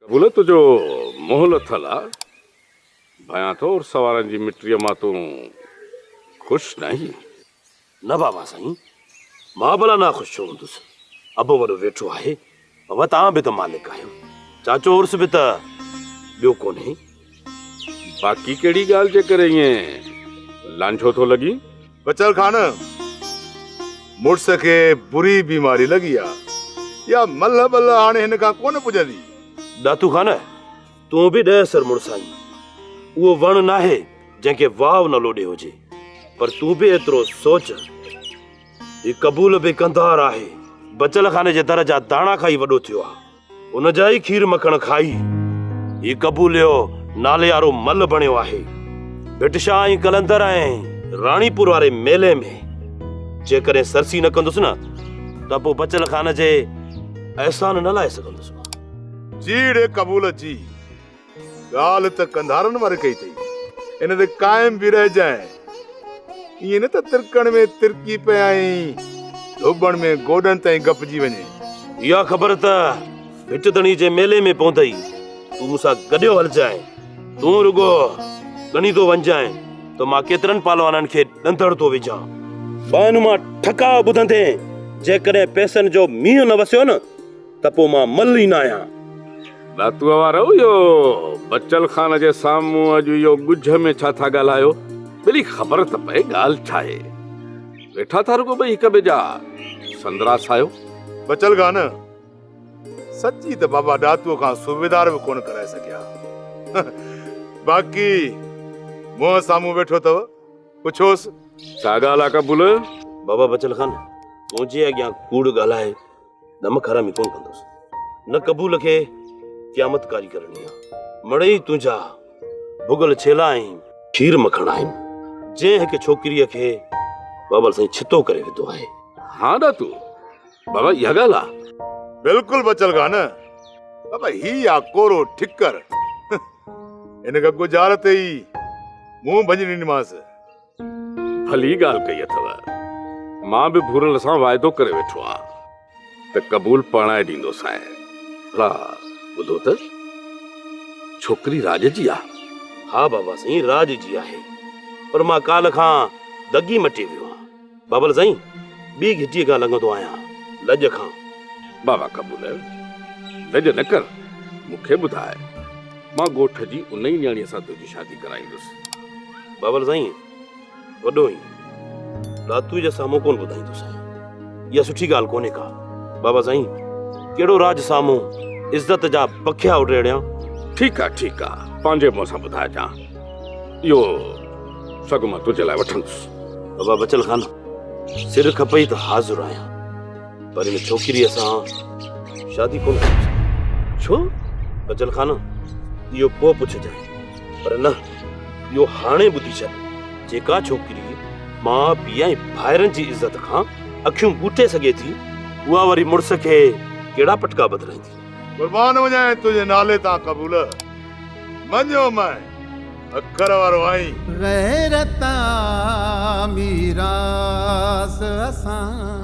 قبول تنهنجو منهن لٿل آ. ڀانيان ٿو عرس وارن جي مٽيء مان تون خوش ناهين. نه بابا سائين، مان ڀلا ناخوش ڇو هوندس. ابو وڏو ويٺو آهي. بابا توهان به ته مالڪ آهيو. چاچو عرس به ته ٻيو ڪونهي. باقي ڪهڙي ڳالهه جي ڪري ائين لانجهو ٿو لڳين؟ بچل خان، مڙس کي بري بيماري لڳي آ. اها ملهه بلهه هاڻي هن کان ڪونه پڄندي. ڏاتو خان، تون به ڏهه سر مڙس آهين. اهو وڻ ناهي جنهن کي واء نه لوڏي هجي. پر تون به ايترو سوچ، هي قبول به ڪنڌار آهي. بچل خان جي در جا داڻا کائي وڏو ٿيو آ. ان جا ئي کير مکڻ کائي هي قبوليو ناليارو مل بڻيو آهي. ڀٽ شاهه ۽ قلندر ۽ راڻيپور واري ميلي ۾ جيڪڏهن سرسي نه ڪندس نه ته پوء بچل خان جي احسان نه لاهي سگهندس مان. جي ڙي قبول جي، ڳالهه ته قنڌارن واري ڪئي اٿئي، ان تي قائم به رهجانء. ائين نه ته ترڪڻ ۾ ترڪي پئي ۽ ڌوٻڻ ۾ گوڏن تائين گپجي وڃي. اها خبر ته ڀٽ ڌڻي جي ميلي ۾ پوندئي، تون مون سان گڏيو هلجانء. تون رڳو ڳڻيندو وڃجانء ته مان ڪيترن پهلوانن کي ڏندڙ ٿو وجهان. ٻانهن مان ٺڪاء ٻڌندين، جيڪڏهن پئسن جو مينهن نه وسيو نه ته پوء مان مل ئي ناهيان. ڏاتوء وارؤ، اهو بچل خان جي سامهون اڄ اهو ڳجهه ۾ ڇا ٿا ڳالهايو؟ ٻلي خبر ته پئي ڳالهه ڇا آهي؟ ويٺا ٿا رڳو ٻئي هڪ ٻئي جا سندرا ساهيو. بچل خان، سچي ته بابا ڏاتوء کان صوبيدار به ڪونه ڪرائي سگهيا. باقي منهن سامهون ويٺو اٿو، پڇوس. ڇا ڳالهه آ قبول؟ بابا بچل خان، تنهنجي اڳيان ڪوڙ ڳالهائي نمڪ حرامي ڪونه ڪندس، نه قبول کي قيامت ڪاري ڪرڻي آ. مڙئي تنهنجا ڀڳل ڇيلا ۽ کير مکڻ آهن، جنهن هڪ ڇوڪريء کي بابل سائين ڇتو ڪري وڌو آهي. ها ڏاتو بابا اها ڳالهه آ. بلڪل بچل خان بابا هي آ ڪورو ٺڪر، هن کي ڳجهارت ئي منهن ڀڃي ڏنيمانس. ڀلي ڳالهه ڪئي اٿو. مان به ڀورل سان واعدو ڪري ويٺو آهيان ته قبول پرڻائي ڏيندوسانء. ڀلا ٻڌو ته ڇوڪري راڄ جي آ؟ ها بابا سائين راڄ جي آهي، پر مان ڪالهه کان دڳي مٽي ويو آهيان. بابل سائين ٻي گهٽيء کان لنگهندو آهيان لڄ کان. بابا قبول لڄ نه ڪر، مون کي ٻڌاء، مان ڳوٺ جي ان ئي نياڻيء سان تنهنجي شادي ڪرائيندس. بابل سائين وڏو آهين، ڏاتوء جي سامهون ڪونه ٻڌائيندوسانء، اها سٺي ڳالهه ڪونهي ڪا. بابا سائين ڪهڙو راڄ سامهون عزت جا بکيا اڊيڙيان. ٺيڪ آ ٺيڪ آ، پنهنجي منهن سان ٻڌائجان، اهو سڳ مان تنهنجي لاء وٺندس. بابا بچل خان سر کپئي ته حاضر آهيان، پر ان ڇوڪريء سان شادي ڪونه ڪندس. ڇو؟ بچل خان اهو پوء پڇجانء، پر نه اهو هاڻي ٻڌي ڇڏ، جيڪا ڇوڪري ماء پيء ۽ ڀائرن جي عزت کان اکيون ٻوٽي سگهي ٿي، اها وري مڙس کي ڪهڙا پٽڪا بدلائيندي. قربان وڃان تنهنجي نالي تان قبول، مڃيو مئن اکر وارو آهين. غيرت آ ميراث اسان.